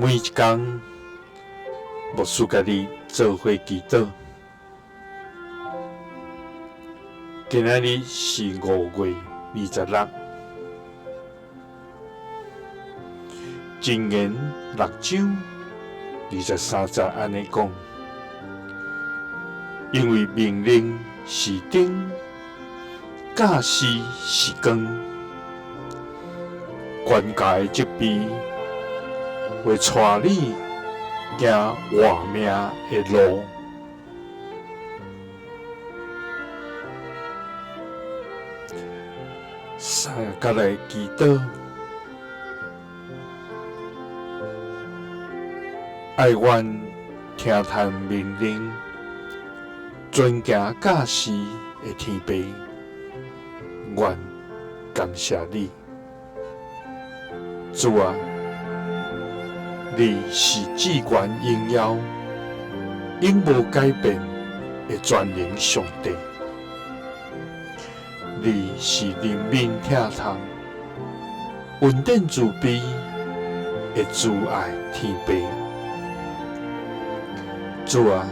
每一工，牧師佮你做伙祈禱。今仔日是5月26，箴言6章23節按呢講，因為命令是燈，教示是光，管教的責備會帶你行活命的路。三佮來祈禱，愛阮聽從命令，遵行教示的天父，阮感謝你，主啊，你是至懸榮耀、永無改變的全能上帝。你是憐憫疼痛、恩典慈悲的慈愛天父。主啊，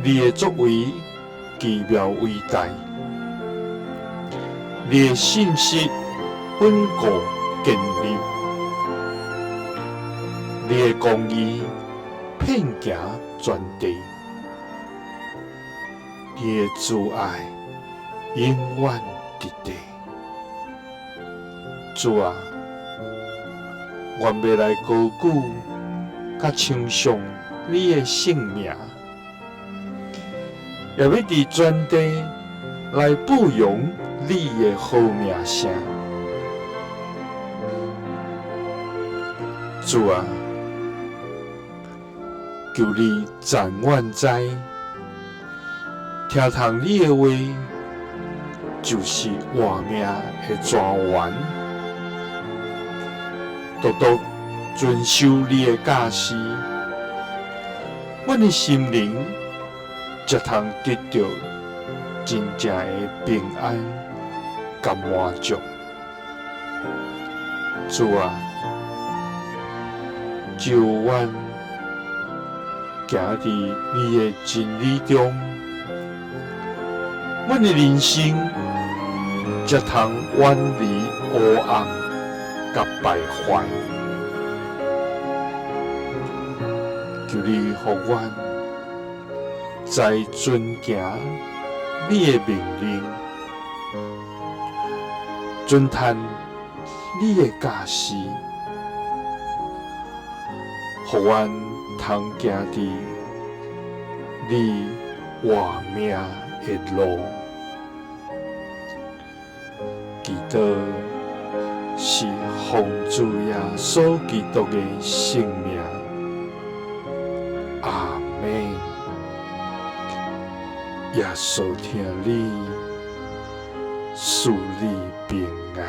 你的作為奇妙偉大，你的信實穩固堅立，你的公義遍行全地，你的慈愛永遠佇地。主啊，阮欲來高舉佮稱頌你的聖名，也欲佇全地來報揚你的好名聲。主啊，求你讚阮知，聽從你的話，就是活命的泉源，獨獨遵守你的教示，阮的心靈才通得著真正的平安佮滿足。主啊，就阮行佇你的真理中，阮的人生才通遠離黑暗佮敗壞。求你予阮知遵行你的命令，遵趁你的教示，予阮通行佇你活命的路。祈禱是奉主耶穌基督的聖名，阿們。耶穌疼你，賜你平安。